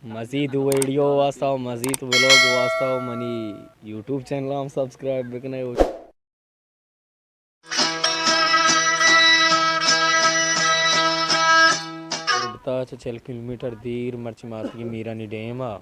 مزید ویڈیو واسطہ و مزید ولاگ واسطہ و منی یوٹیوب چینل ہم سبسکرائب بکنے۔ تربت ءَ چہ چل کلومیٹر دیر مرچی ما اتکگیں میرانی ڈیم ءَ۔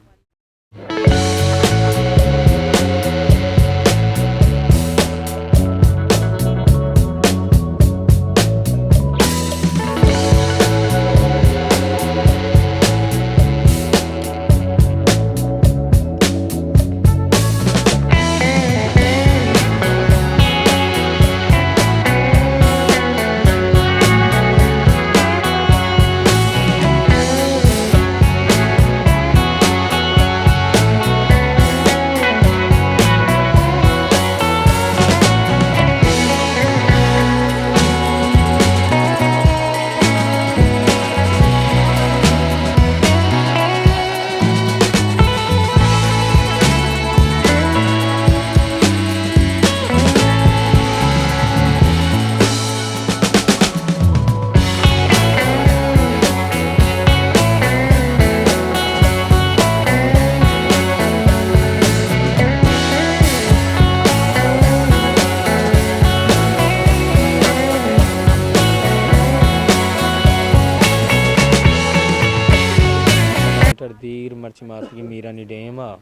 کلومیٹر دیر مرچی ما اتکگیں میرانی ڈیم ءَ۔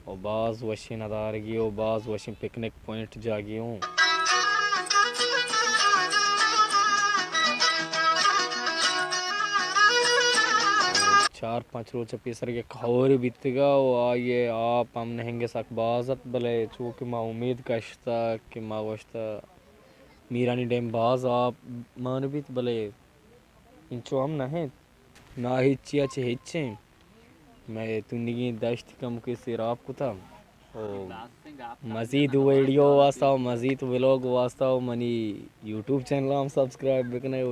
و باز وشیں ندارگی و باز وشیں پکنک پوائنٹ جاگے ہوں۔ چار پنچ روچ پیسر یک ہورے بیتگا و آئی آپ ہم نہنگ سک باز ات، بلے چو کہ ما امید کشتا کہ ما گوشتا میرانی ڈیم باز آپ مان بیت، بلے انچو ہم نہ انت۔ نہ ہچی ءَ چہ ہچیں۔ مئے تنیگیں دشت کمکے سیراب کتا۔ او مزید ویڈیو واسطہ و مزید ولاگ واسطہ و منی یوٹیوب چینل ہم سبسکرائب بکنے۔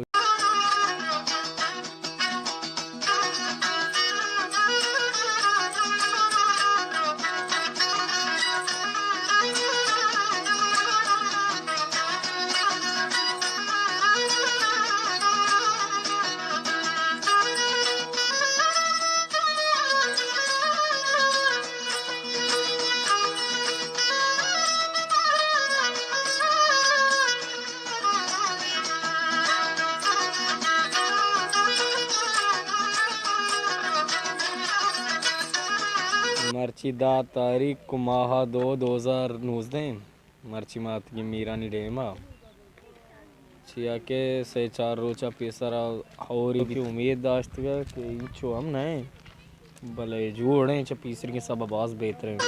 مرچی دہ تاریخ کو ماہ دو، دو ہزار نوزدہ۔ مرچی ما اتکگیں میرانی ڈیم ءَ، چیا کہ سے چار روچ ءَ پیسر ءَ ہوری بیت، امید داشتگ کہ اینچو ہم نہ انت، بلے جوڑ انت، چہ پیسریگیں سبب باز بہتر انت۔